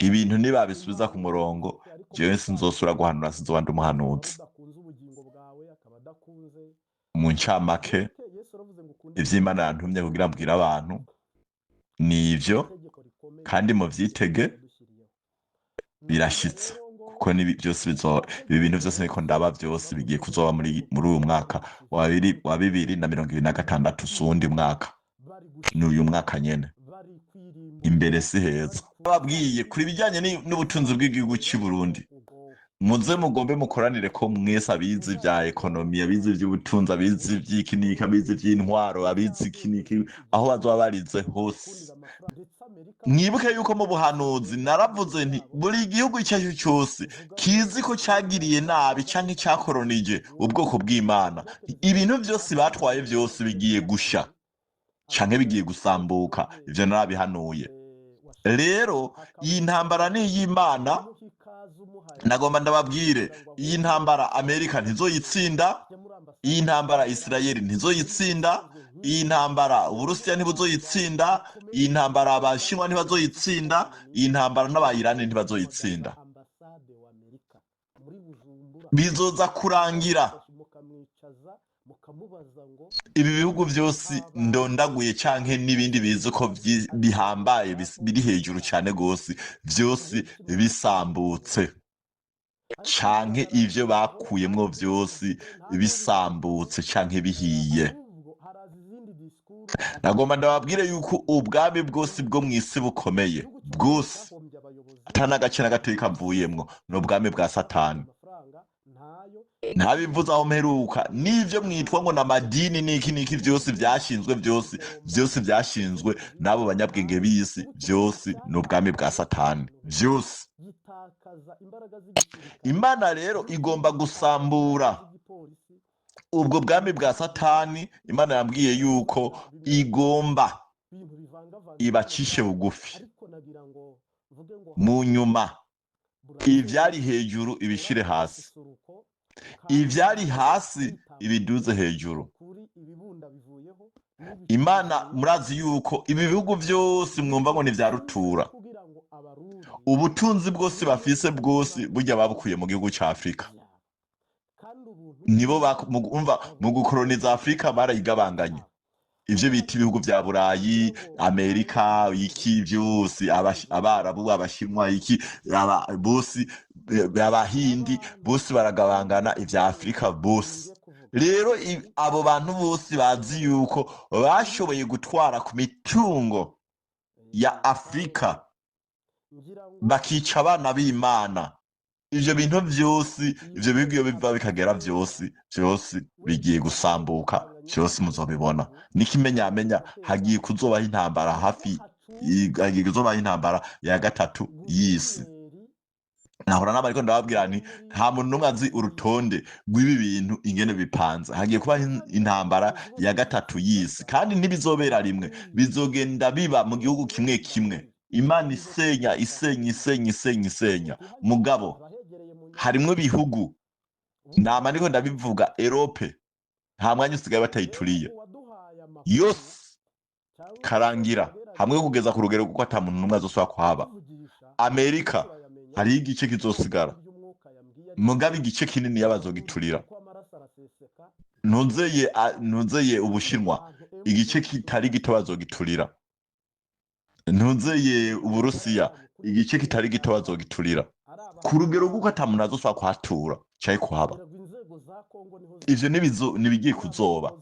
Ibintu nibabisubiza ku murongo, jewe sinzosubira guhanura, sinzoba ndi umuhanuzi. Mu ncamake, ivy'Imana yantumye kugira mbwire abantu ni ivyo, kandi muvyitege birashitse, kuko nibi byose ibi bintu byose niko ndaba, byose bigiye kuzoba muri uyu mwaka wa 2026. Si uwundi mwaka, ni uyu mwaka nyene. Imbere si heza. Babwiye kuri ibijyanye n'ubutunzi bw'igihugu cy'u Burundi, muze mugombe mukoranire ko mwese, abizi vya économie, abizi ivy'ubutunzi, abizi ivy'iki n'iki, abizi ivy'intwaro, abizi iki n'iki, aho bazoba barize hose. Mwibuke yuko mu buhanuzi naravuze nti buri gihugu icyo ari cyo cyose kizi ko cyagiriye nabi canke cyakoronije ubwoko bw'Imana, ibintu byose batwaye byose bigiye gusha canke bigiye gusambuka. Ivyo narabihanuye. Rero iyi ntambara ni iy'Imana. Nagomba ndababwire, iyi ntambara Amerika ntizoyitsinda, iyi ntambara Isirayeli ntizoyitsinda, iyi ntambara Uburusiya ntibuzoyitsinda, iyi ntambara Abashinwa ntibazoyitsinda, iyi ntambara n'Abayirani ntibazoyitsinda. Bizoza kurangira ibi bihugu byose ndondaguye canke n'ibindi bizi ko bihambaye, biri hejuru cyane gose, byose bisambutse canke ivyo bakuyemwo byose bisambutse canke bihiye. Nagomba ndababwire yuko ubwami bwose bwo mw'isi bukomeye bwose, ata n'agace na gatoyi kavuyemwo, ni ubwami bwa Satani. Ntabivuze aho mperuka, n'ibyo mwitwa ngo n'amadini n'iki n'iki, byose byashinzwe, byose byose byashinzwe n'abo banyabwenge b'isi, byose ni ubwami bwa Satani byose. Imana rero igomba gusambura ubwo bwami bwa Satani. Imana yambwiye yuko igomba ibacishe bugufi, mu nyuma ivyari hejuru ibishire hasi, ivyari hasi ibiduze hejuru. Imana, murazi yuko ibi bihugu byose mwumva ngo ni vya rutura, ubutunzi bwose bafise bwose burya babukuye mu gihugu ca Afurika. Nibo umva, mu gukoroniza Afurika barayigabanganye, ivyo bita ibihugu vya Burayi, Amerika, iki vyose, Abarabu, Abashinwa, iki, bose, Abahindi, bose baragabangana ivya Afurika bose. Rero abo bantu bose bazi yuko bashoboye gutwara ku mitungo ya Afurika, bakica abana b'Imana, ivyo bintu vyose, ivyo bihugu iyo biva bikagera, vyose vyose bigiye gusambuka vyose, muzobibona. N'ikimenyamenya, hagiye kuzobaho intambara hafi, hagiye kuzobaho intambara ya gatatu y'isi. Nahora nama ariko ndababwira nti nta muntu n'umwe azi urutonde rw'ibi bintu ingene bipanze. Hagiye kubaho intambara ya gatatu y'isi, kandi ntibizobera rimwe, bizogenda biba mu gihugu kimwe kimwe. Imana isenya, isenya, isenya, isenya, isenya. Mugabo harimwo ibihugu, nama ndiko ndabivuga, Europe nta mwanya usigaye batayituriye yose, karangira hamwe kugeza ku rugero kuko ata muntu n'umwe azosubira kuhaba. Amerika hariho igice kizosigara, mugabo igice kinini y'abazogiturira. Ntuzeye Ubushinwa, igice kitari gito bazogiturira. Ntuzeye Uburusiya, igice kitari gito bazogiturira, ku rugero rw'uko ata muntu azosubira kuhatura canke kuhaba. Ivyo nibigiye kuzoba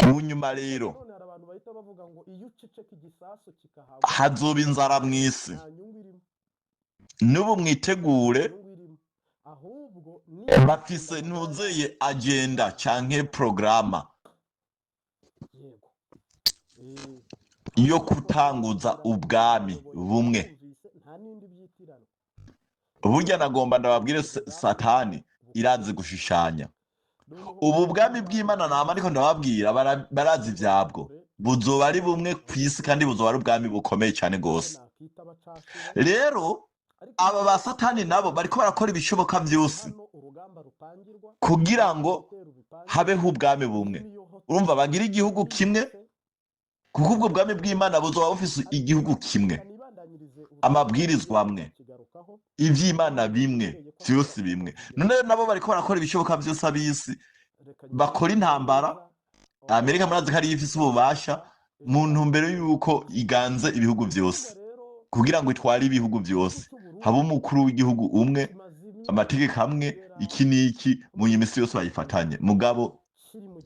mu nyuma. Rero hazoba inzara mw'isi. N'ubu mwitegure, bafise ntuzeye agenda canke porogaramu yo kutanguza ubwami bumwe. Burya nagomba ndababwire, Satani irazi gushushanya. Ubu bwami bw'Imana nama ariko ndababwira, barazi ivyabwo, buzoba ari bumwe ku isi, kandi buzoba ari ubwami bukomeye cyane gose. Rero aba ba Satani nabo bariko barakora ibishoboka vyose kugira ngo habeho ubwami bumwe. Urumva, bagira igihugu kimwe, kuko ubwo bwami bw'Imana buzoba bufise igihugu kimwe. Amabwirizwa amwe, ivy'Imana bimwe, vyose bimwe. None nabo bariko barakora ibishoboka vyose, ab'isi bakora intambara. Amerika murazi ko ariyo ifise ububasha mu ntumbero y'uko iganze ibihugu vyose, kugira ngo itware ibihugu vyose, habe umukuru w'igihugu umwe, amategeko amwe, iki n'iki, mu nyuma isi yose bayifatanye. Mugabo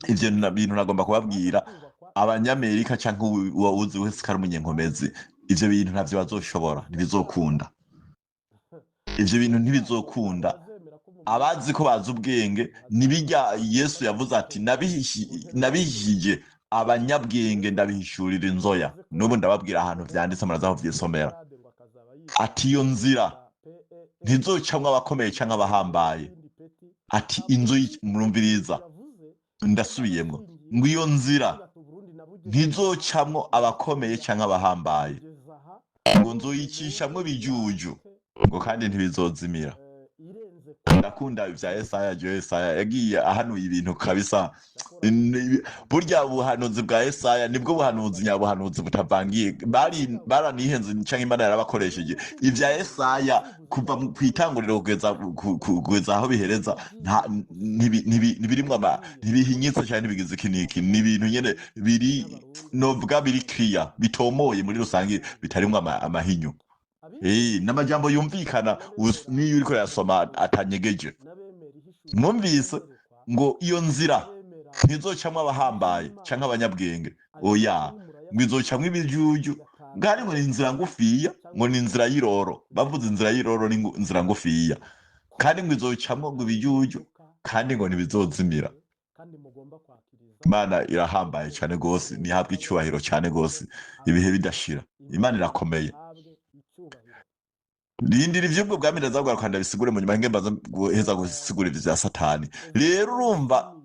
ivyo bintu nagomba kubabwira, Abanyamerika canke uwuzi wese ko ari umunyenkomezi, ivyo bintu ntavyo bazoshobora, ntibizokunda. Ivyo bintu ntibizokunda. Abazi ko bazi ubwenge, nibijya Yesu yavuze ati: "Nabihishije abanyabwenge, ndabihishurira inzoya." N'ubu ndababwira ahantu vyanditse, muraza aho vyisomera. Ati: "Iyo nzira ntizocamwo abakomeye canke abahambaye." Ati inzu murumviriza, ndasubiyemwo ngo: iyo nzira ntizocamwo abakomeye canke abahambaye, ngo nzoyicishamwo ibijuju, ngo kandi ntibizozimira. Ndakunda ivya Yesaya. Jo Yesaya yagiye ahanuye ibintu kabisa. Burya buhanuzi bwa Yesaya nibwo buhanuzi nyabuhanuzi butavangiye. Bari baranihenze canke Imana yarabakoresheje. Ivya Yesaya kuva kw'itanguriro kugeza aho bihereza, ntibirimwo ntibihinyitse canke ntibigize iki n'iki. Ni ibintu nyene biri, novuga, biri clear, bitomoye muri rusange, bitarimwo amahinyu. N'amajambo yumvikana, niyo uriko urayasoma atanyegeje. Mwumvise ngo iyo nzira ntizocamwo abahambaye canke abanyabwenge, oya, ngo izocamwo ibijuju. Ngari ngo ni inzira ngufiya, ngo ni inzira y'iroro. Bavuze inzira y'iroro, ni inzira ngufiya, kandi ngo izocamwo ngo ibijuju, kandi ngo ntibizozimira. Imana irahambaye cane gose, nihabwe icyubahiro cane gose ibihe bidashira. Imana irakomeye. Rindira ivy'ubwo bwami, ndazabwira ndabisigure mu nyuma, nge mbaza guheza gusigura ivyo vya Satani. Rero urumva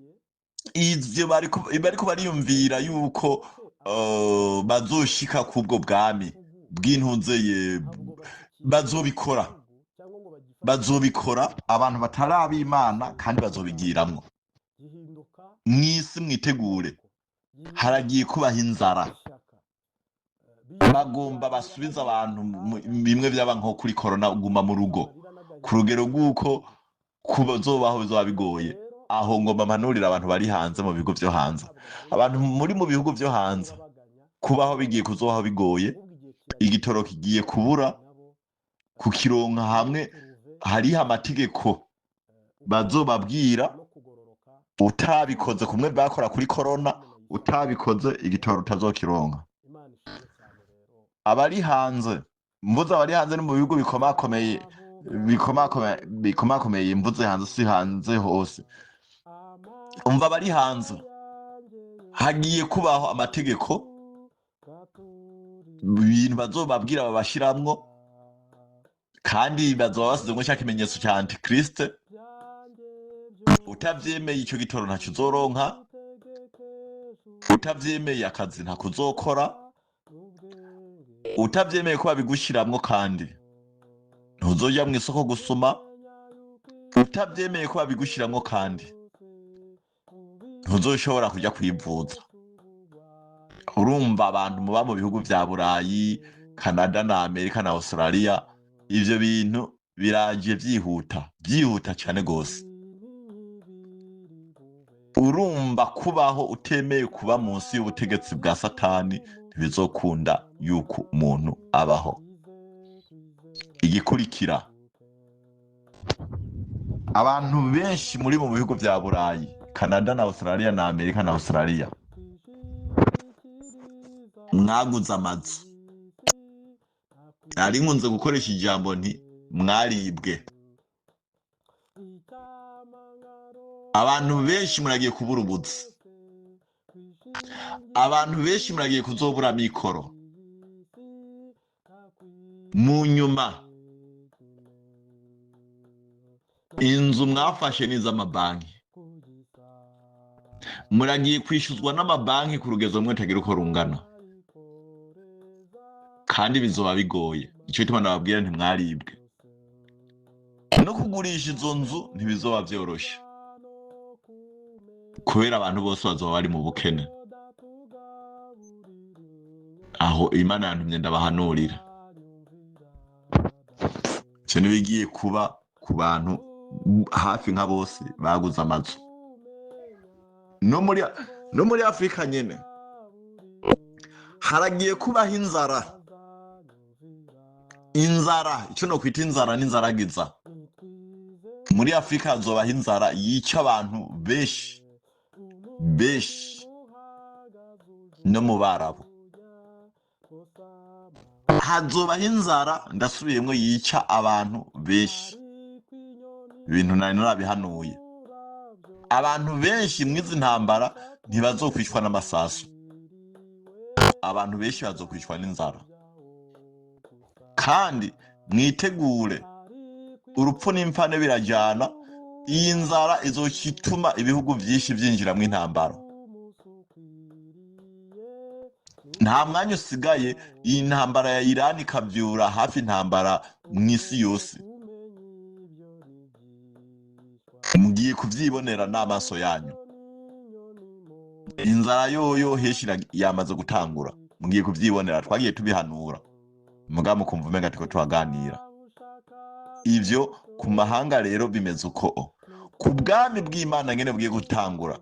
ivyo bariko bariyumvira yuko bazoshika k'ubwo bwami bw'intunzeye, bazobikora abantu batari ab'Imana, kandi bazobigiramwo mw'isi. Mwitegure, haragiye kubaho inzara. Bagomba basubize abantu bimwe byaba nko kuri korona, guma mu rugo, ku rugero rw'uko kuzobaho bizoba bigoye. Aho ngomba mpanurira abantu bari hanze, mu bihugu vyo hanze. Abantu muri mu bihugu vyo hanze, kubaho bigiye kuzobaho bigoye. Igitoro kigiye kubura, kukironka hamwe hariho amategeko bazobabwira, utabikoze kumwe bakora kuri korona, utabikoze igitoro utazokironka. Abari hanze, mvuze abari hanze, ni mu bihugu bikomakomeye, bikomakomeye. Mvuze hanze, si hanze hose. Umva, abari hanze, hagiye kubaho amategeko, ibintu bazobabwira babashiramwo, kandi bazoba basizemwo cya kimenyetso cya antikriste. Utavyemeye, ico gitoro ntacyo uzoronka. Utavyemeye, akazi ntako uzokora. Utavyemeye ko babigushiramwo, kandi ntuzoja mw'isoko gusuma. Utavyemeye ko babigushiramwo, kandi ntuzoshobora kuja kwivuza. Urumva, abantu muba mu bihugu vya Burayi, Canada na Amerika na Australia, ivyo bintu biraje vyihuta, vyihuta cane gose. Urumva, kubaho utemeye kuba munsi y'ubutegetsi bwa Satani, ntibizokunda yuko umuntu abaho. Igikurikira, abantu benshi muri mu bihugu vya Burayi, Canada na Australia na Amerika na Australia, mwaguze amazu, nari nkunze gukoresha ijambo nti: "Mwaribwe." Abantu benshi muragiye kubura ubuzi, abantu benshi muragiye kuzobura mikoro. Mu nyuma inzu mwafashe n'iz'amabanki, muragiye kwishyuzwa n'amabanki ku rugezo rumwe rutagira uko rungana, kandi bizoba bigoye. Icyo gituma nababwira ntimwaribwe. No kugurisha izo nzu ntibizoba vyoroshe, kubera abantu bose bazoba bari mu bukene. Aho Imana yantumye ndabahanurira. Ivyo nibigiye kuba ku bantu hafi nka bose baguze amazu. No muri Afrika nyene haragiye kubaho inzara. Inzara, icyo no kwita inzara n'inzaragiza. Muri Afrika hazobaho inzara yica abantu benshi benshi, no mu Barabu hazobaho inzara, ndasubiyemwo, yica abantu benshi. Ibintu nari narabihanuye. Abantu benshi mw'izi ntambara ntibazokwicwa n'amasasu, abantu benshi bazokwicwa n'inzara. Kandi mwitegure, urupfu n'imfane birajyana. Iyi nzara izoca ituma ibihugu byinshi byinjiramwo intambara. Nta mwanya usigaye, iyi ntambara ya Irani ikabyura hafi intambara mu isi yose. Mugiye kubyibonera n'amaso yanyu. Inzara yoyo henshi yamaze gutangura, mugiye kubyibonera. Twagiye tubihanura, mugabo mukumva umenga turiko turaganira. Ivyo ku mahanga rero bimeze uko. Ku bwami bw'Imana ngene bugiye gutangura,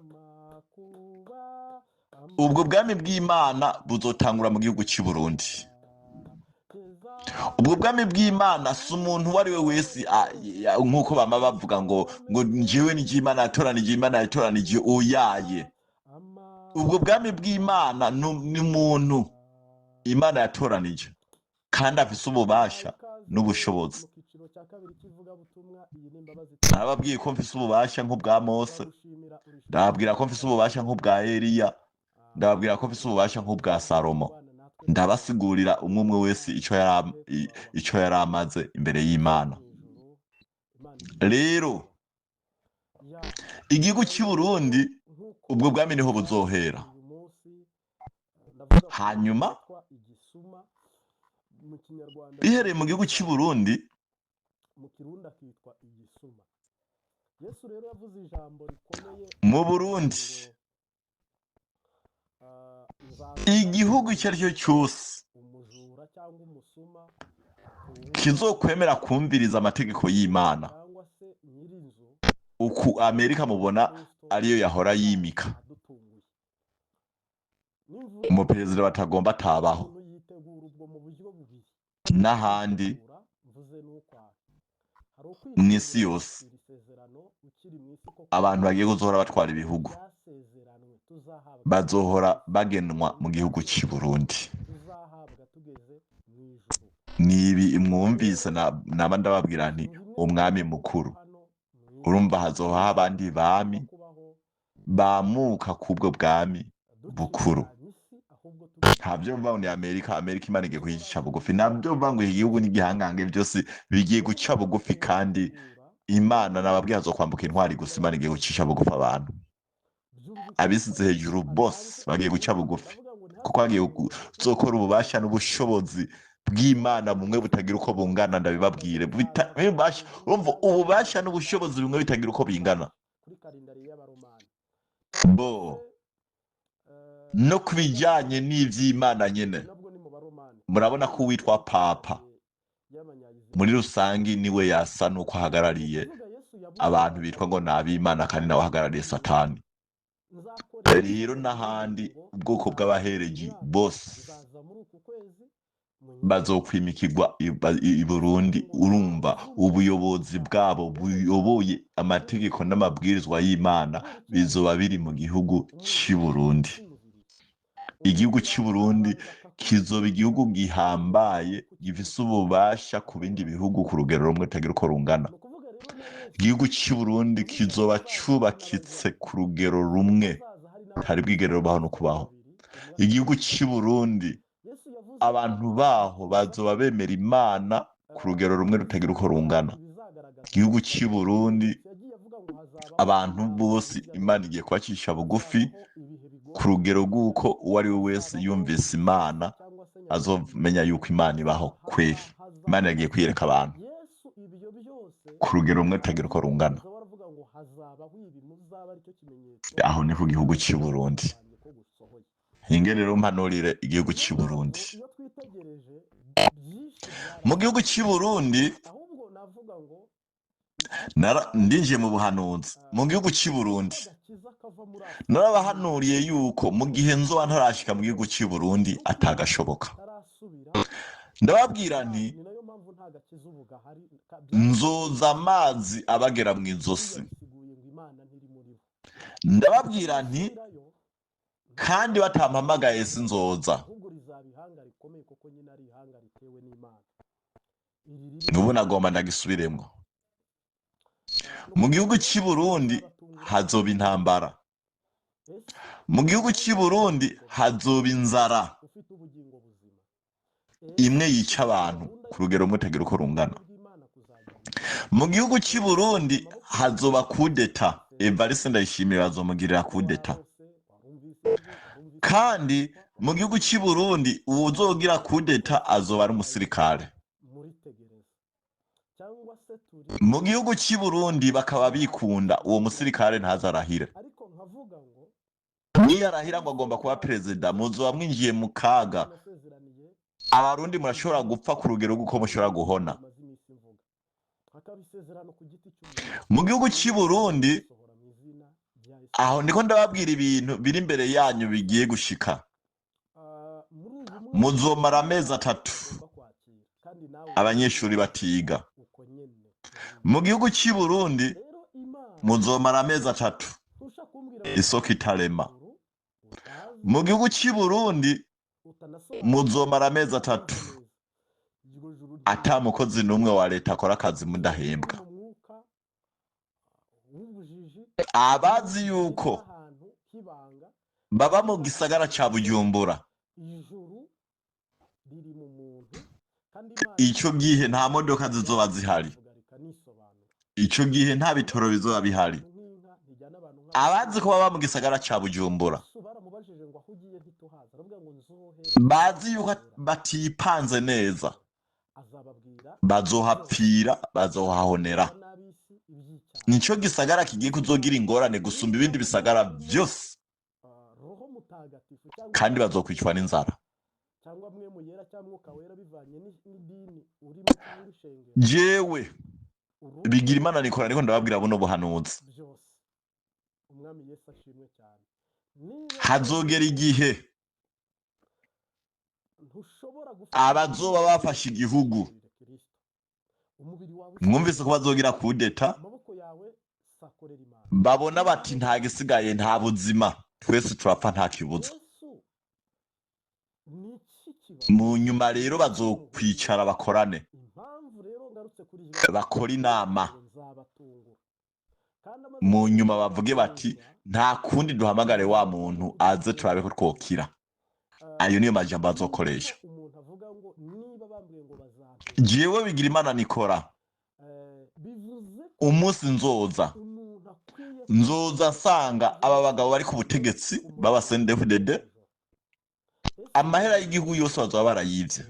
ubwo bwami bw'Imana buzotangura mu gihugu cy'i Burundi. Ubwo bwami bw'Imana si umuntu uwo ari we wese, nk'uko bama bavuga ngo njyewe ni Imana yatoranije, Imana yatoranije, oyaye. Ubwo bwami bw'Imana ni umuntu Imana yatoranije kandi afise ububasha n'ubushobozi. Narababwiye ko mfise ububasha nk'ubwa Mose, ndababwira ko mfise ububasha nk'ubwa Eliya, ndababwira ko mfise ububasha nk'ubwa Salomo. Ndabasigurira umwe umwe wese ico yari amaze imbere y'Imana. Rero igihugu cy'i Burundi, ubwo bwami niho buzohera. Hanyuma bihereye mu gihugu cy'i Burundi, mu Burundi igihugu icyo ari cyo cyose kizokwemera kumviriza amategeko y'Imana, uku Amerika mubona ariyo yahora yimika umuperezida batagomba atabaho, n'ahandi mw'isi yose abantu bagiye kuzohora batwara ibihugu bazohora bagenwa mu gihugu cy'i Burundi. Nibi mwumvise naba ndababwira nti umwami mukuru, urumva hazoha abandi bami bamuka kubwo bwami bukuru. Ntabyo mvuga ngo ni Amerika, Amerika Imana igiye kuyica bugufi. Ntabyo mvuga ngo iki gihugu n'igihangange, byose bigiye guca bugufi. Kandi Imana nababwiye hazokwambuka intwari gusa. Imana igiye gucisha bugufi abantu abisize hejuru bose, bagiye guca bugufi, kuko hagiye kuzokora ububasha n'ubushobozi bw'Imana bumwe butagira uko bungana. Ndabibabwire, urumva ububasha n'ubushobozi bumwe bitagira uko bingana. Bo no ku bijyanye n'iby'Imana nyine, murabona ko uwitwa Papa muri rusange niwe yasa n'uko ahagarariye abantu bitwa ngo ni ab'Imana, kandi nawe ahagarariye Satani. Rero n'ahandi ubwoko bw'abahereji bose bazokwimikirwa i Burundi. Urumva ubuyobozi bwabo buyoboye amategeko n'amabwirizwa y'Imana bizoba biri mu gihugu cy'i Burundi. Igihugu cy'i Burundi kizoba igihugu gihambaye, gifise ububasha ku bindi bihugu ku rugero rumwe rutagira uko rungana. Igihugu cy'i Burundi kizoba cubakitse ku rugero rumwe ntari bwigere rubaho no kubaho. Igihugu cy'i Burundi, abantu baho bazoba bemera Imana ku rugero rumwe rutagira uko rungana. Igihugu cy'i Burundi, abantu bose Imana igiye kubacisha bugufi ku rugero rw'uko uwo ari we wese yumvise Imana azomenya yuko Imana ibaho kweri. Imana yagiye kwiyereka abantu ku rugero rumwe rutagira uko rungana. Aho ni ku gihugu cy'i Burundi. Hinge rero mpanurire igihugu cy'i Burundi. Mu gihugu cy'i Burundi Ndinjiye mu buhanuzi mu gihugu cy'i Burundi. Narabahanuriye yuko mu gihe nzoba ntarashika mu gihugu cy'i Burundi atagashoboka. Ndababwira nti nzoza amazi abagera mu izosi. Ndababwira nti kandi batampamagaye sinzoza. N'ubu nagomba ndagisubiremwo. Mu gihugu cy'i Burundi hazoba intambara. Mu gihugu cy'i Burundi hazoba inzara imwe yica abantu ku rugero mutagira uko rungana. Mu gihugu cy'i Burundi hazoba kudeta. Evariste Ndayishimiye bazomugirira kudeta. Kandi mu gihugu cy'i Burundi uwuzogira kudeta azoba ari umusirikare. Mu gihugu cy'i Burundi bakaba bikunda uwo musirikare ntazarahire. Niyo arahira ngo agomba kuba perezida, muzoba mwinjiye mu kaga. Abarundi murashobora gupfa ku rugero rw'uko mushobora guhona. Mu gihugu cy'i Burundi aho ndiko ndababwira ibintu biri imbere yanyu bigiye gushika. Muzomara amezi 3 abanyeshuri batiga. Mu gihugu cy'i Burundi muzomara amezi 3 isoko itarema. Mu gihugu cy'i Burundi muzomara amezi 3 ata mukozi n'umwe wa leta akora akazi mudahembwa. Abazi yuko baba mu gisagara ca Bujumbura, ico gihe nta modoka zizoba zihari, ico gihe nta bitoro bizoba bihari. Abazi ko baba mu gisagara ca Bujumbura bazi yuko batipanze neza, bazohapfira, bazohahonera. Nico gisagara kigiye kuzogira ingorane gusumba ibindi bisagara vyose, kandi bazokwicwa n'inzara. Jewe Bigirimana Nikora ndiko ndababwira buno buhanuzi. Hazogera igihe abazoba bafashe igihugu, mwumvise ko bazogira kudeta, babona bati nta gisigaye, nta buzima, twese turapfa nta kibuza. Mu nyuma rero bazokwicara bakorane, bakora inama. Mu nyuma bavuge bati nta kundi, duhamagare wa muntu aze turabe ko twokira. Ayo niyo majambo azokoresha. Jewe Bigirimana Nikora, umunsi nzoza nzoza nsanga aba bagabo bari ku butegetsi baba CNDD-FDD, amahera y'igihugu yose bazoba barayivye,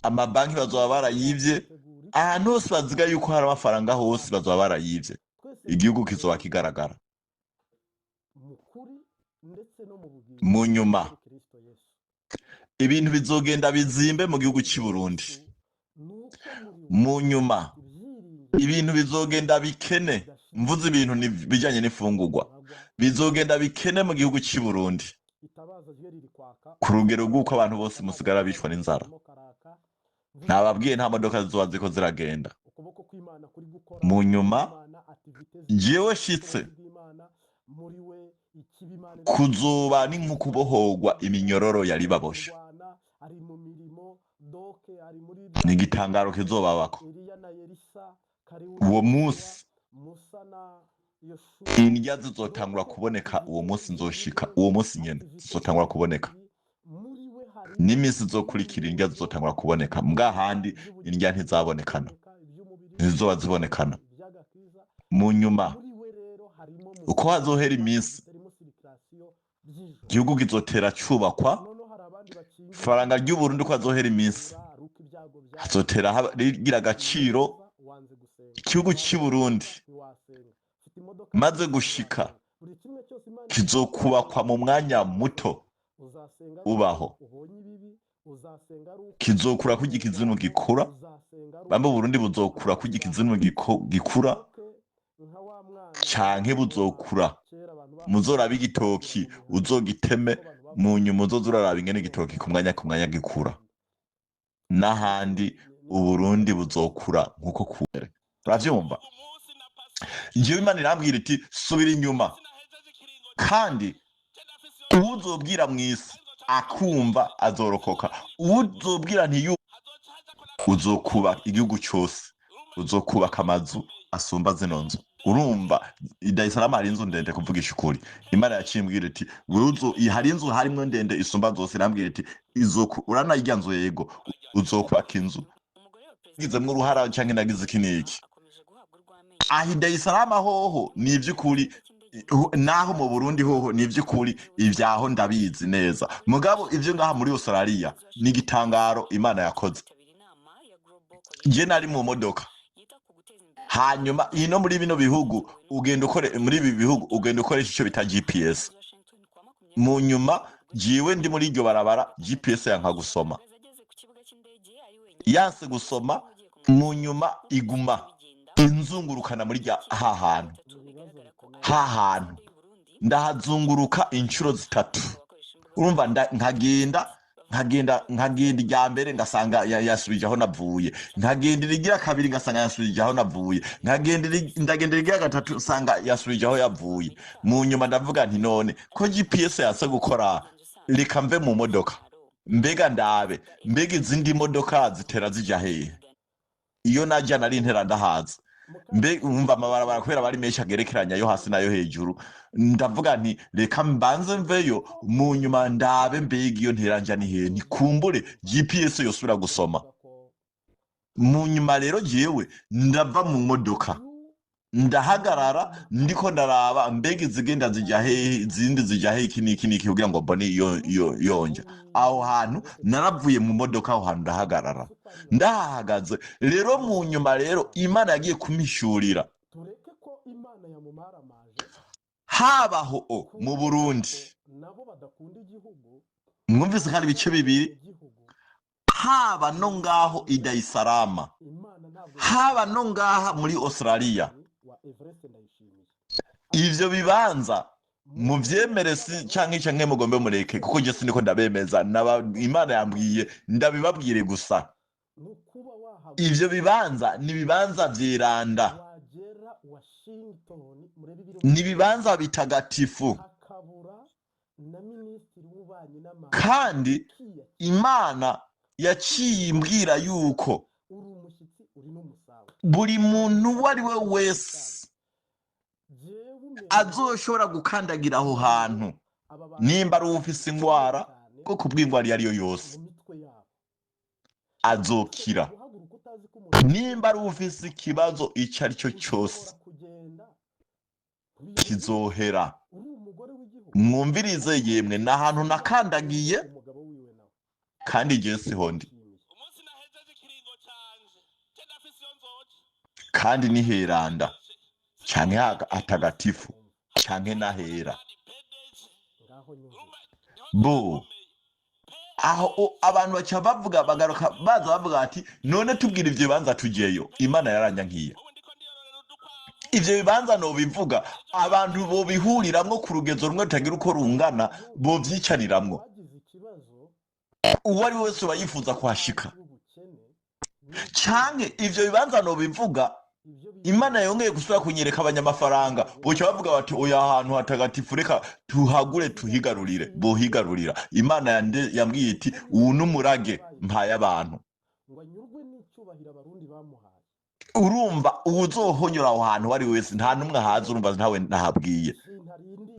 amabanki bazoba barayivye, ahantu hose baziga yuko hari amafaranga hose bazoba barayivye, igihugu kizoba kigaragara. Mu nyuma ibintu bizogenda bizimbe mu gihugu cy'i Burundi. Mu nyuma ibintu bizogenda bikene, mvuze ibintu bijanye n'ifungurwa, bizogenda bikene mu gihugu cy'i Burundi ku rugero rw'uko abantu bose musigara bicwa n'inzara. Nababwiye nta modoka zizoba ziko ziragenda. Mu nyuma jewe shitse kuzoba ni nko kubohorwa iminyororo yari baboshe. Ni igitangaro kizobabako uwo munsi. Indya zizotangura kuboneka uwo munsi nzoshika, uwo munsi nyene zizotangura kuboneka, n'iminsi izokurikira indya zizotangura kuboneka. Mbwa handi indya ntizabonekana, ntizizoba zibonekana. Mu nyuma uko hazohera iminsi, igihugu kizotera cubakwa, ifaranga ry'Uburundi uko hazohera iminsi hazotera rigira agaciro. Igihugu cy'i Burundi maze gushika kizokubakwa mu mwanya muto ubaho, kizokura kurya ikizimu gikura. Bambe Uburundi buzokura kurya ikizimu gikura, canke buzokura muzoraba igitoki uzogiteme, mu nyuma uzoza uraraba ingene igitoki ku mwanya ku mwanya gikura. N'ahandi Uburundi buzokura nkuko kure. Uravyumva? Njyewe Imana irambwira iti: "Subira inyuma." Kandi uwuzobwira mw'isi akumva azorokoka, uwuzobwira ntiyu uzokubaka igihugu cyose, uzokubaka amazu asumba zino nzu. Urumva, i Dar es Salaam hari inzu ndende. Kuvugisha ukuri, Imana yaciye imbwira iti: "Wewe hari inzu harimwo ndende isumba zose." Irambwira iti: "Izoku urana irya nzu, yego, uzokubaka inzu gizemwo uruhara canke nagize iki n'iki." Aho i Dar es Salaam hoho ni ivy'ukuri, naho mu Burundi hoho ni ivy'ukuri, ivyaho ndabizi neza. Mugabo ivyo ngaha muri Australia ni igitangaro Imana yakoze. Je nari mu modoka, hanyuma ino muri bino bihugu ugenda ukore, muri ibi bihugu ugenda ukoresha ico bita GPS. Mu nyuma jiwe ndi muri iryo barabara, GPS yanka gusoma, yanse gusoma. Mu nyuma iguma inzungurukana muri rya ha hantu, ha hantu ndahazunguruka inshuro zitatu. Urumva, nkagenda, nkagenda, nkagenda. Irya mbere ngasanga yasubije aho navuye, nkagenda irigira kabiri ngasanga yasubije aho navuye, nkagenda ndagenda irigira gatatu nsanga yasubije aho yavuye. Mu nyuma ndavuga nti: "None ko GPS yase gukora, reka mve mu modoka, mbega ndabe mbega izindi modoka zitera zija hehe." Iyo najya nari ntera ndahaza. Mbe umva, amabarabara kubera bari menshi agerekeranya, yo hasi nayo hejuru. Ndavuga nti: "Reka mbanze mveyo, mu nyuma ndabe mbega iyo ntera nja ni hehe, ntikumbure GPS yosubira gusoma." Mu nyuma rero jewe ndava mu modoka, ndahagarara, ndiko ndaraba mbega izigenda zijya hehe, izindi zijya hehe, iki n'iki n'iki, kugira ngo mbone iyo iyo yonja aho hantu. Naravuye mu modoka, aho hantu ndahagarara. Ndahahagaze rero, mu nyuma rero Imana yagiye kumishurira Tureke ko Imana yamumaramaje. Habaho o mu Burundi Nabo badakunda igihugu. Mwumvise kandi ibice bibiri, Igihugu. haba no ngaho i Dar es Salaam, Imana ntabwo haba no ngaha muri Australia. wa Everest Ndayishimiye. Ivyo bibanza muvyemere si canke mugombe mureke, kuko je siniko ndabemeza. Imana yambwiye ndabibabwire gusa. Ni ukuba wahaguruka. Ivyo bibanza ni ibibanza vyeranda, Wagera Washington, murebe ibiri. Ni ibibanza bitagatifu. Hakabura na minisitiri w'ububanyi n'amahanga. Kandi kiyakira. Imana yaciye imbwira yuko Uri umushyitsi, uri n'umusawa. buri muntu uwo ari we wese Jewe umenye azoshobora gukandagira aho hantu, aba bantu nimba ari uwufise ingwara, cyane bwo kubw'ingwara iyo ari yo yose, mu mitwe yabo azokira. Guhaguruka utazi ko umuntu Nimba ari uwufise ikibazo icyo ari cyo cyose, ushobora kugenda kizohera. Uri umugore w'igihugu. Mwumvirize yemwe, ni ahantu nakandagiye, Umugabo wiwe nawe kandi igihe siho ndi. Nshimiye. Umunsi nahejeje ikiringo canje, je ndafise iyo nzoca. Kandi ni heranda canke hatagatifu canke n'ahera. Ngaho nyumvira. Bo aho abantu baca bavuga, bagaruka baza bavuga ati: "None tubwira ivyo bibanza tujeyo." Imana yaranyankiye. Ubu ndiko ndiyororera udukwavu. Ivyo bibanza nobivuga, abantu bobihuriramwo ku rugezo rumwe rutagira uko rungana, bovyicaniramwo. Bagize ikibazo. Uwo ari we wese uba yifuza kuhashika. W'ubukene. Canke ivyo bibanza nobivuga, Ibyo Imana yongeye gusubira kunyereka abanyamafaranga boca bavuga bati: "Oya, ahantu hatagatifu reka tuhagure, tuhigarurire." Bohigarurira. Imana yambwiye iti: "Uwu n'umurage mpaye abantu." Ngo anyurwe n'icyubahiro Abarundi bamuhaye. Urumva, uwuzohonyora aho hantu uwo ari we wese, nta n'umwe ahazi. Urumva, ntawe nahabwiye. Sintarindiriye.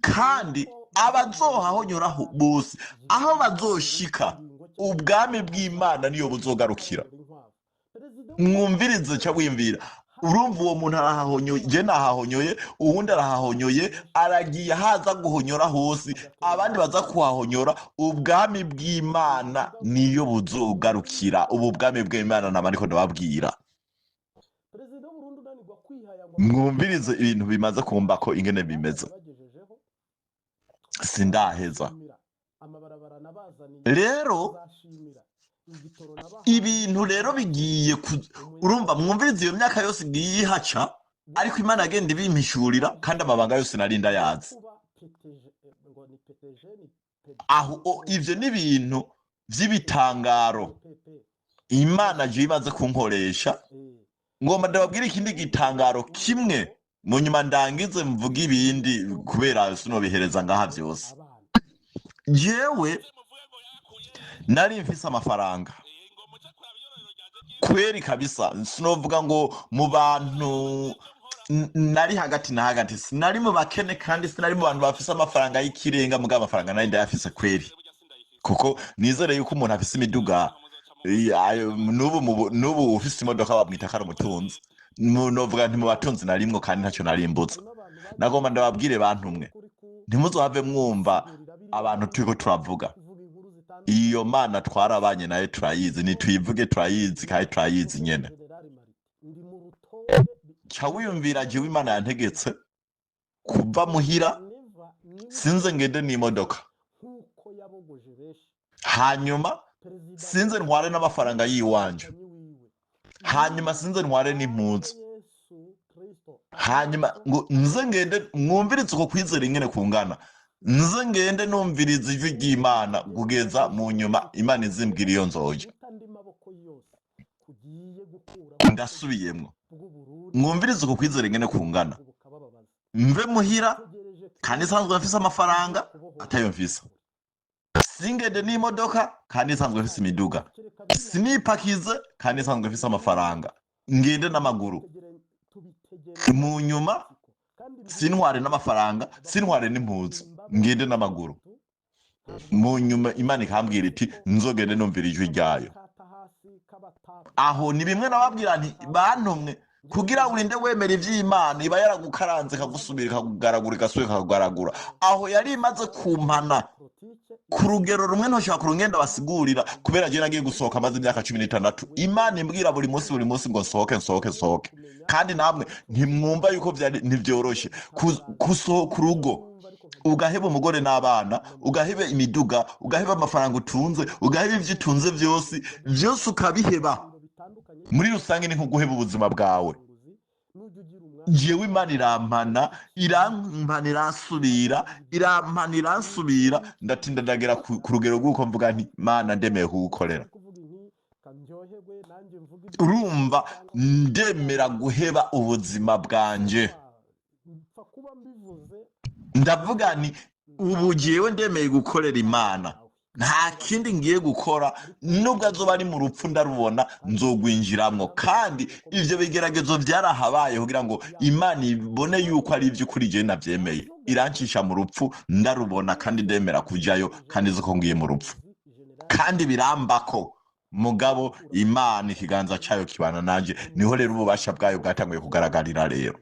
Kandi abazohahonyoraho bose, aho bazoshika, ubwami bw'Imana niyo buzogarukira. Mwumvirize, ca wiyumvira. Urumva, uwo muntu arahahonyoye, je nahahonyoye, uwundi arahahonyoye, aragiye haza guhonyora hose, abandi baza kuhahonyora, ubwami bw'Imana niyo buzogarukira. Ubu bwami bw'Imana naba ndiko ndababwira. Perezida w'Uburundi unanirwa kwihaya ngo Mwumvirize ibintu bimaze kumbako ingene bimeze. Bagejejeho Sindaheza. amabarabara nabazaniye. Rero Azashimira. Ibintu rero bigiye urumva, mwumviriza, iyo myaka yose igiye ihaca, ariko Imana agenda ibimpishurira, kandi amabanga yose nari ndayazi. Aho ivyo ni ibintu vy'ibitangaro Imana je imaze kunkoresha. Ngomba ndababwira ikindi gitangaro kimwe, mu nyuma ndangize mvuge ibindi, kubera sinobihereza ngaha vyose. Jewe nari mfise amafaranga kweri kabisa, sinovuga ngo mu bantu nari hagati na hagati, sinari mu bakene kandi sinari mu bantu bafise amafaranga y'ikirenga, mugabo amafaranga nari ndayafise kweri, kuko nizere yuko umuntu afise imiduga n'ubu n'ubu ufise imodoka bamwita ko ari umutunzi. Novuga nti mu batunzi narimwo, kandi ntacyo narimbutse. Nagomba ndababwire, bantu mwe, ntimuzohave mwumva abantu turiko turavuga. Iyo Mana twarabanye nayo, turayizi, nituyivuge, turayizi kandi turayizi nyene. Ca wiyumvira, jewe Imana yantegetse kuva muhira, sinze ngende n'imodoka, hanyuma sinze ntware n'amafaranga yiwanje, hanyuma sinze ntware n'impuzu, hanyuma ngo nze ngende. Mwumvirize uko kwizera ingene kungana. Nze ngende numviriza ijwi ry'Imana kugeza mu nyuma Imana izimbwira iyo nzoja. Ndasubiyemwo, mwumvirize uko kwizera ingene kungana. Mve muhira kandi nsanzwe mfise amafaranga, atayo mfise, singende n'imodoka kandi nsanzwe mfise imiduga, sinipakize kandi nsanzwe mfise amafaranga, ngende n'amaguru. Mu nyuma sintware n'amafaranga, sintware n'impuzu, ngende n'amaguru. Mu nyuma Imana ikambwira iti nzogende numvira ijwi ryayo. Aho ni bimwe nababwira nti bantumwe, kugira urinde wemera ivy'Imana iba yaragukaranze, ikagusubira ikakugaragura, igasubira ikakugaragura. Aho yari imaze kumpana ku rugero rumwe ntoshobora kurungenda basigurira, kubera je nagiye gusohoka maze imyaka 16 Imana imbwira buri munsi, buri munsi ngo nsohoke, nsohoke, nsohoke. Kandi namwe ntimwumva yuko vyari ntivyoroshe gusohoka urugo, ugaheba umugore n'abana, ugaheba imiduga, ugaheba amafaranga utunze, ugaheba ivyo utunze vyose, vyose ukabiheba. Muri rusange ni nko guheba ubuzima bwawe. Jewe Imana irampana, irampana, iransubira, irampana, iransubira, ndatinda ndagera ku rugero rw'uko mvuga nti Mana, ndemeye kugukorera. Urumva, ndemera guheba ubuzima bwanje. Ndavuga nti ubu jewe ndemeye gukorera Imana, nta kindi ngiye gukora, nubwo azoba ari mu rupfu ndarubona, nzogwinjiramwo. Kandi ivyo bigeragezo vyarahabaye kugira ngo Imana ibone yuko ari ivy'ukuri jewe navyemeye. Irancisha mu rupfu ndarubona, kandi ndemera kujayo, kandi nzi ko ngiye mu rupfu, kandi birambako. Mugabo Imana ikiganza cayo kibana nanje. Niho rero ububasha bwayo bwatanguye kugaragarira. Rero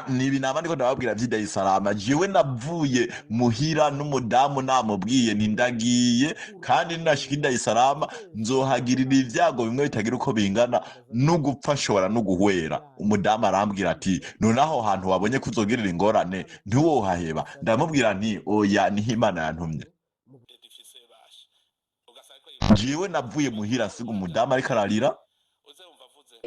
nibi naba ndiko ndababwira vy'i Salama. Jewe navuye muhira n'umudamu, namubwiye nti ndagiye, kandi ninashika i Salama nzohagirira ibyago bimwe bitagira uko bingana, no gupfa nshobora no guhwera. Umudamu arambwira ati none aho hantu wabonye ko uzogirira ingorane ntiwohaheba? Ndamubwira nti oya, niho Imana yantumye. Jewe navuye muhira nsiga umudamu ariko ararira.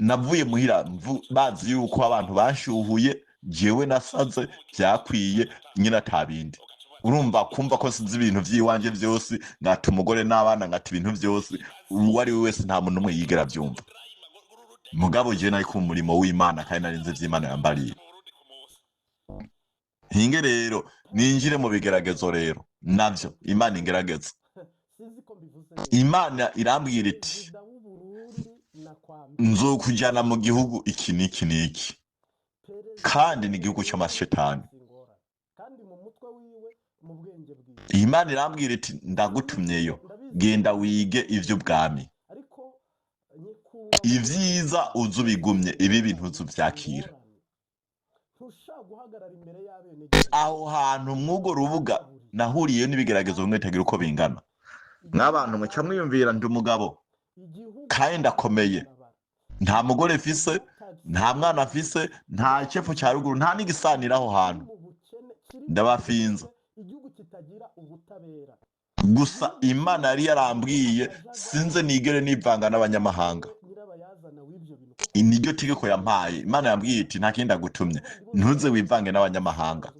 Navuye muhira bazi yuko abantu banshuhuye, jewe nasaze byakwiye nyine atabindi. Urumva, kumva ko sinzi ibintu vy'iwanje vyose, ngata umugore n'abana, ngata ibintu vyose, uwo ari we wese, nta muntu n'umwe yigera avyumva. Mugabo jewe nari ku murimo w'Imana, kandi nari nzi ivy'Imana yambariye. Hinge rero ninjire mu bigeragezo. Rero navyo Imana ingerageza, Imana irambwira iti nzokujyana mu gihugu iki n'iki n'iki, kandi ni igihugu cy'amashetani. Imana irambwira iti ndagutumyeyo, genda wige ivy'ubwami, ivyiza uze ubigumye, ibibi ntuzuvyakira. Aho hantu mw'urwo rubuga nahuriyeyo n'ibigeragezo bimwe bitagira uko bingana. Nk'abantu muca mwiyumvira, ndi umugabo kandi ndakomeye, nta mugore mfise, nta mwana mfise, nta cepfo cya ruguru, nta n'igisanira. Aho hantu ndabafinza. Gusa Imana yari yarambwiye sinze nigere nivanga n'abanyamahanga. Niryo tegeko yampaye. Imana yambwiye iti nta kindi agutumye, ntuze wivange n'abanyamahanga.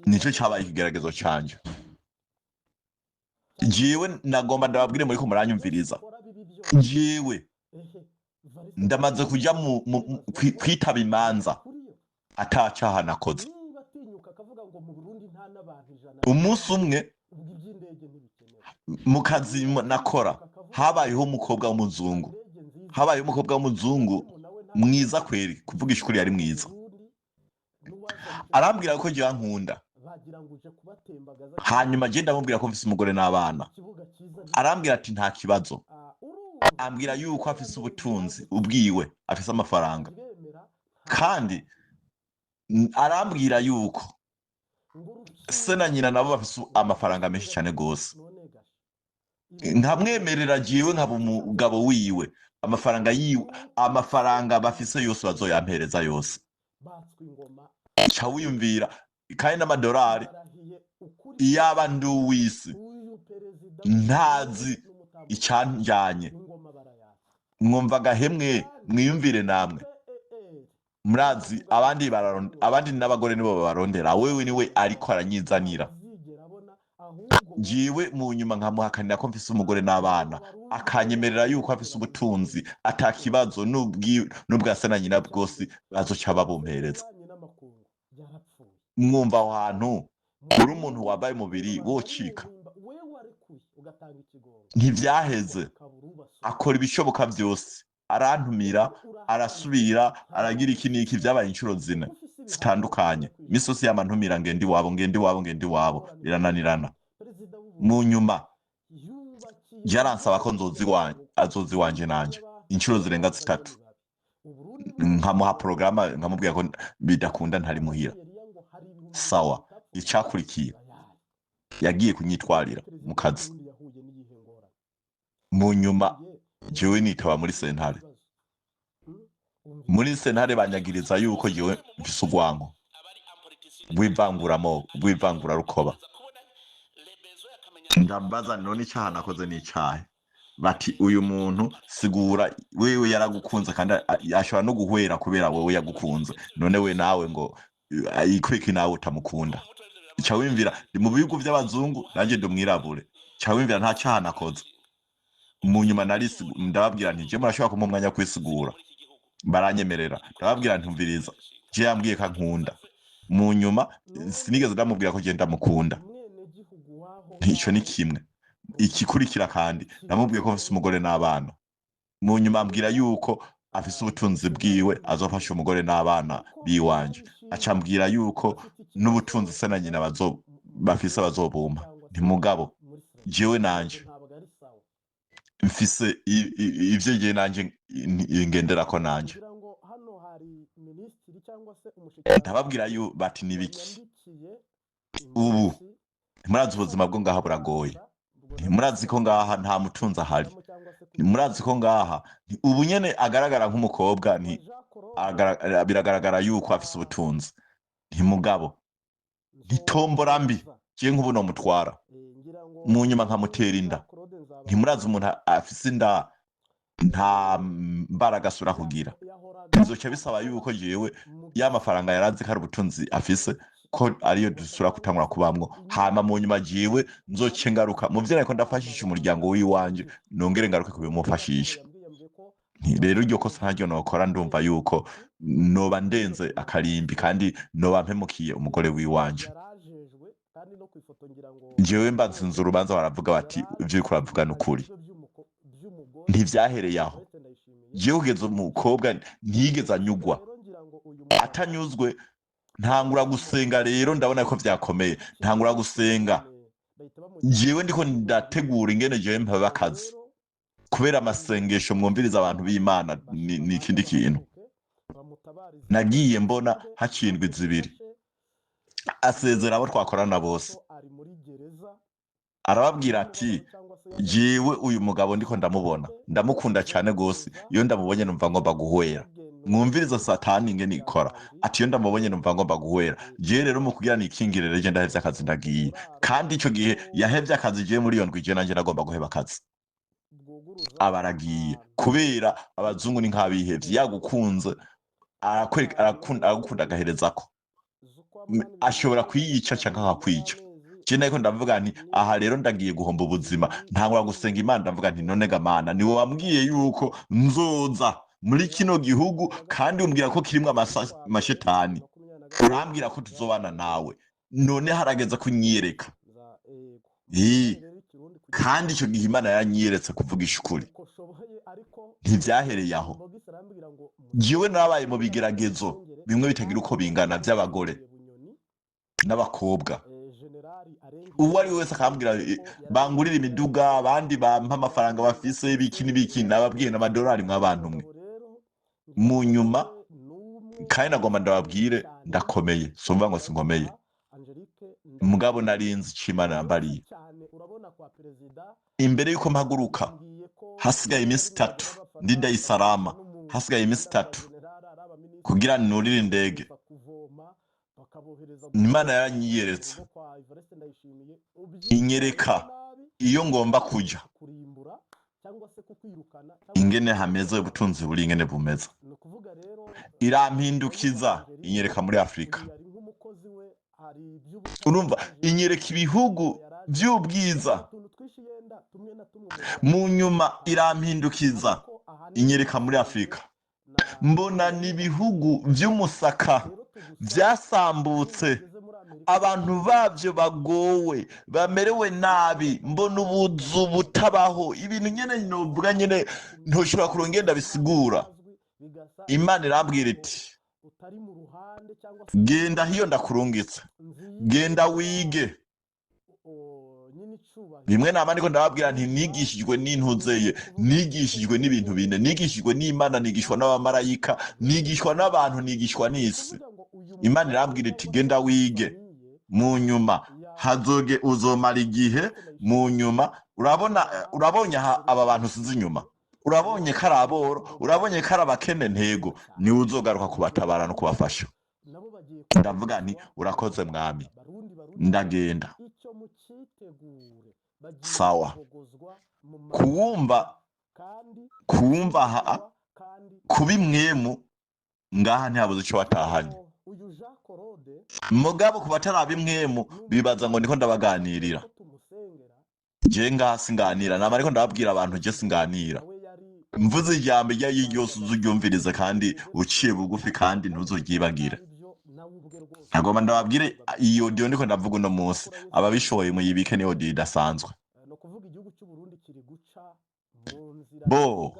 Nicyo cyabaye ikigeragezo cyanjye. Jewe nagomba ndababwire muri ko muranyumviriza, jewe ndamaze kujya kwitaba imanza atacaha nakoze. Umunsi umwe mu kazi nakora habayeho umukobwa w'umuzungu, habayeho umukobwa w'umuzungu mwiza kweri, kuvugisha ukuri yari mwiza. Arambwira ko njyewe ankunda, hanyuma njye ndamubwira ko mfise umugore n'abana. Arambwira ati nta kibazo, ambwira yuko afise ubutunzi ubwiwe, afise amafaranga, kandi arambwira yuko se na nyina nabo bafise amafaranga menshi cyane gose. Nkamwemerera jewe nkaba umugabo wiwe, amafaranga yiwe, amafaranga bafise yose bazoyampereza yose. Ca wiyumvira kandi n'amadolari, iyaba ndi uw'isi ntazi icyanjanye, mwumva gahemwe, mwiyumvire namwe. Murazi abandi abandi n'abagore nibo babarondera, wewe niwe ariko aranyizanira. Jewe mu nyuma nkamuhakanira ko mfise umugore n'abana, akanyemerera yuko afise ubutunzi ata kibazo, n'ubwa se na nyina bwose bazoca babumpereza. Mwumva aho hantu uri umuntu wambaye umubiri wocika. Ntivyaheze, akora ibishoboka byose, arantumira, arasubira, aragira iki n'iki. Vyabaye inshuro zine zitandukanye. Imisi yose yama ntumira, ngende iwabo, ngende iwabo, ngende iwabo, birananirana. Mu nyuma yaransaba ko nzoza iwanje, azoza iwanje nanje inshuro zirenga zitatu, nkamuha porogaramu, nkamubwira ko bidakunda ntari muhira. Sawa, icakurikiye yagiye kunyitwarira mu kazi. Mu nyuma jewe nitaba muri sentare. Muri sentare banyagiriza yuko jewe mfise urwanko rw'ivanguramo, rw'ivangurarukoba. Ndabaza none icaha nakoze n'icahe? Bati uyu muntu sigura wewe yaragukunze kandi ashobora no guhwera kubera wewe yagukunze, none we nawe ngo ikwiki nawe utamukunda. Ca wimvira ndi mu bihugu vy'abazungu, nanje ndi umwirabure. Ca wimvira nta caha nakoze. Mu nyuma ndababwira nti je murashobora kumpa umwanya wo kwisigura, baranyemerera. Ndababwira nti umviriza, je yambwiye ko ankunda. Mu nyuma sinigeze ndamubwira ko je ndamukunda, ico ni kimwe. Ikikurikira kandi namubwiye ko mfise umugore n'abana. Mu nyuma ambwira yuko afise ubutunzi bwiwe azofasha umugore n'abana biwanje, acambwira yuko n'ubutunzi se na nyina bafise bazobumpa. Nti mugabo jewe nanje mfise ivyo jewe nanje ngenderako nanje. Ndababwira yu bati nibiki ubu ntimurazi ubuzima bwo ngaha buragoye, ntimurazi ko ngaha nta mutunzi ahari, ntimurazi ko ngaha ubu nyene agaragara nk'umukobwa, nti biragaragara yuko afise ubutunzi. Ntimugabo ntitombora mbi, je nk'ubu nomutwara mu nyuma nkamutera inda. Ntimurazi umuntu afise inda nta mbaraga asubira kugira, bizoca bisaba yuko jewe ya mafaranga yarazi ko ari ubutunzi afise ko ariyo dusubira gutangura kubamwo, hama mu nyuma jewe nzoce ngaruka mu vyo nariko ndafashisha umuryango w'iwanje, nongere ngaruke kubimufashisha. Nti rero iryo kosa ntaryo nokora, ndumva yuko noba ndenze akarimbi kandi noba mpemukiye umugore w'iwanje. Jewe mbanzinze urubanza, baravuga bati ivyo uriko uravuga ni ukuri. Ntivyahereye aho, jewe kugeza umukobwa ntiyigeze anyugwa. Atanyuzwe ntangura gusenga. Rero ndabona ko vyakomeye, ntangura gusenga. Jewe ndiko ndategura ingene jewe mpaba akazi kubera amasengesho. Mwumviriza abantu b'Imana, ni ikindi kintu nagiye mbona. Haciye indwi zibiri asezera abo twakorana bose, arababwira ati jewe uyu mugabo ndiko ndamubona, ndamukunda cyane gose, iyo ndamubonye numva ngomba guhwera. Mwumviriza Satani ingene ikora, ati iyo ndamubonye numva ngomba guhwera. Jewe rero mu kugira nikingire rero, je ndahevye akazi, ndagiye. Kandi ico gihe yahevye akazi, jewe muri iyo ndwi je nanje nagomba guheba akazi. Abaragiye kubera abazungu ni nk'abihevye, yagukunze arakwereka, aragukunda agaherezako. Ashobora kuyica canke akakwica. Je nariko ndavuga nti aha rero ndagiye guhomba ubuzima. Ntangura gusenga Imana, ndavuga nti none ga Mana, niwe wambwiye yuko nzoza muri kino gihugu, kandi umbwira ko kirimwo amashetani, urambwira ko tuzobana nawe, none harageze kunyiyereka. Kandi ico gihe Imana yaranyiyeretse. Kuvugisha ukuri, ntivyahereye aho. Jewe narabaye mu bigeragezo bimwe bitagira uko bingana vy'abagore n'abakobwa. Uwo ari we wese akambwira bangurira imiduga, abandi bampa amafaranga bafise, ibiki n'ibiki. Nababwiye n'amadolari mw'abantu mwe. Mu nyuma kandi nagomba ndababwire, ndakomeye, sumva ngo sinkomeye, mugabo narinzi ico Imana yambariye. Imbere yuko mpaguruka, hasigaye iminsi 3, ndi Ndayisarama, hasigaye iminsi 3 kugira nurire indege, Imana yaranyiyeretse, inyereka iyo ngomba kuja, ingene hameze, ubutunzi buri ingene bumeze. Irampindukiza, inyereka muri Afurika. Urumva, inyereka ibihugu by'ubwiza. Mu nyuma irampindukiza, inyereka muri Afurika, mbona n'ibihugu by'umusaka byasambutse, abantu babyo bagowe, bamerewe nabi. Mbona ubuzu butabaho, ibintu nyene novuga nyene ntoshobora kurongenda bisigura. Imana irambwira iti genda hiyo ndakurungitse, genda wige. Bimwe nama ndiko ndababwira nti nigishijwe n'intuzeye, nigishijwe n'ibintu bine: nigishijwe n'Imana, nigishwa n'abamarayika, nigishwa n'abantu, nigishwa n'isi. Imana irambwira iti genda wige. Mu nyuma hazoge uzomara igihe. Mu nyuma urabona, urabonye aha aba bantu usize inyuma, urabonye ko ari aboro, urabonye ko ari abakene, ntego niwe uzogaruka kubatabara no kubafasha. Ndavuga nti urakoze Mwami, ndagenda. Sawa, kuwumva aha kuba imwemu ngaha ntihabuze ico watahanye. Mugabo ku bataraba imwemu bibaza ngo ndiko ndabaganirira. Je ngaha singanira, nama ariko ndababwira abantu, je singanira. Mvuze ijambo iryo ari ryo ryose uzuryumvirize kandi uciye bugufi, kandi ntuzoryibagire. Nagomba ndababwire, iyo audio ndiko ndavuga uno munsi, ababishoboye muyibike, ni audio idasanzwe. Bo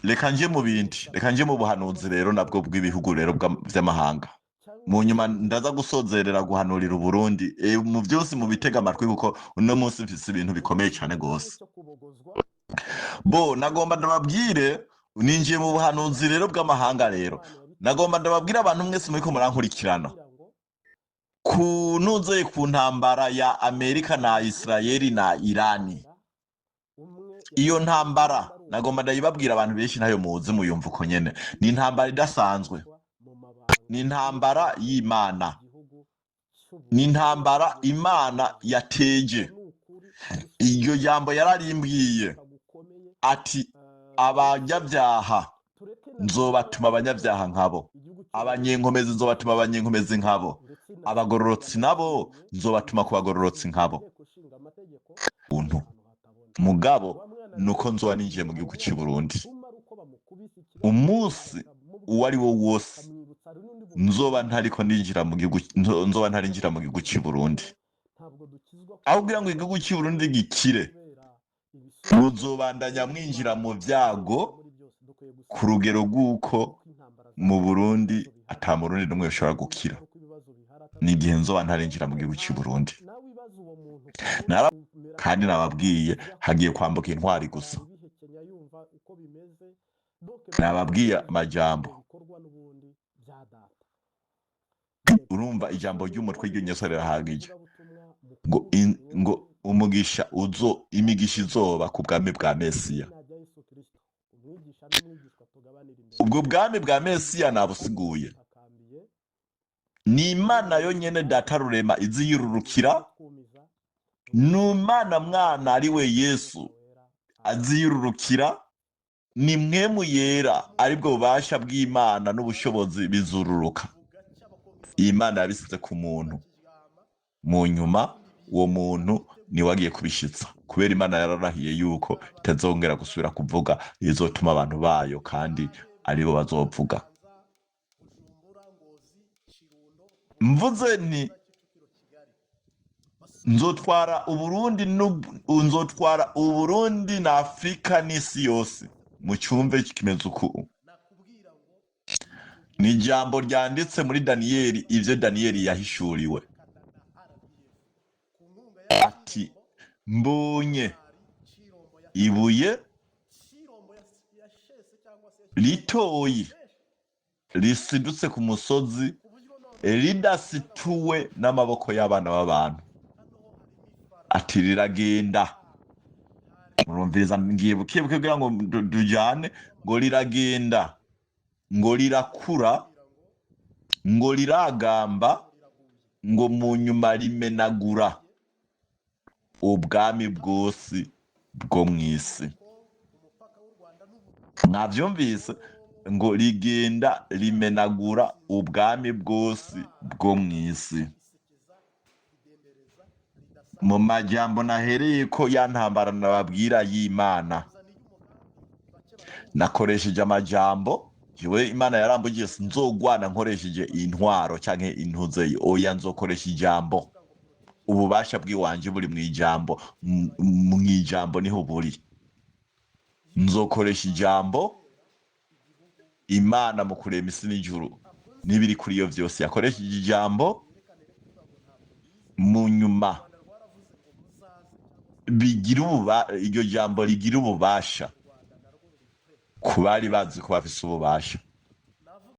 reka nje mu bindi, reka nje mu buhanuzi rero nabwo bw'ibihugu rero vy'amahanga. Mu nyuma ndaza gusozerera guhanurira Uburundi. Mu byose mu bitega amatwi, kuko uno munsi mfise ibintu bikomeye cyane gose. Bo nagomba ndababwire, ninjiye mu buhanuzi rero bw'amahanga. Rero nagomba ndababwire abantu mwese muriko murankurikirana, ku ntuze ku ntambara ya Amerika na Israeli na Irani. Iyo ntambara nagomba ndayibabwira, abantu benshi ntayo muzi, muyumva uko nyene. Ni intambara idasanzwe, ni intambara y'Imana, ni intambara Imana yateje. Iryo jambo yararimbwiye ati abanyabyaha nzobatuma abanyabyaha nkabo, abanyenkomezi nzobatuma abanyenkomezi nkabo, abagororotsi nabo nzobatuma ku bagororotsi nkabo. Untu mugabo nuko nzoba ninjiye mu gihugu cy'i Burundi. Umunsi uwo ari wo wose nzoba ntariko ninjira mu gihugu, nzoba ntarinjira mu gihugu cy'i Burundi, aho kugira ngo igihugu cy'i Burundi gikire, muzobandanya mwinjira mu byago ku rugero rw'uko mu Burundi ata Murundi n'umwe ushobora gukira. Ni igihe nzoba ntarinjira mu gihugu cy'i Burundi. Kandi nababwiye, hagiye kwambuka intwari gusa. Nababwiye amajambo. Urumva, ijambo ry'umutwe ry'inyeso rirahagije ngo umugisha uzo, imigisha izoba ku bwami bwa Mesiya. Ubwo bwami bwa Mesiya nabusiguye, ni Imana yonyene Data Rurema iziyururukira, ni Imana Mwana ari we Yesu aziyururukira, ni Mpwemu Yera aribwo bubasha bw'Imana n'ubushobozi bizururuka. Iyi Mana yabisize ku muntu, mu nyuma uwo muntu niwe agiye kubishitsa, kubera Imana yararahiye yuko itazongera gusubira kuvuga, izotuma abantu bayo kandi aribo bazovuga. Mvuze nti nzotwara Uburundi, nzotwara Uburundi na Afrika n'isi yose. Mu cyumve kimeze uku, ni ijambo ryanditse muri Daniyeli, ivyo Daniyeli yahishuriwe ati mbonye ibuye ritoyi risidutse ku musozi, ridasituwe n'amaboko y'abana b'abantu, ati riragenda. Murumviriza, ngiye buke buke kugira ngo tujyane, ngo riragenda, ngo rirakura, ngo riragamba, ngo mu nyuma rimenagura ubwami bwose bwo mu isi. Mwavyumvise, ngo rigenda rimenagura ubwami bwose bwo mu isi. Mu majambo nahereye ko ya ntambara nababwira y'Imana, nakoresheje amajambo. Jewe Imana yarambugiye sinzogwana nkoresheje intwaro canke intuze, oya, nzokoresha ijambo. Ububasha bw'iwanje buri mw'ijambo, mw'ijambo niho buri. Nzokoresha ijambo. Imana mu kurema isi n'ijuru n'ibiri kuri iyo vyose yakoresheje ijambo, mu nyuma bigira iryo jambo rigira ububasha ku bari bazi ko bafise ububasha.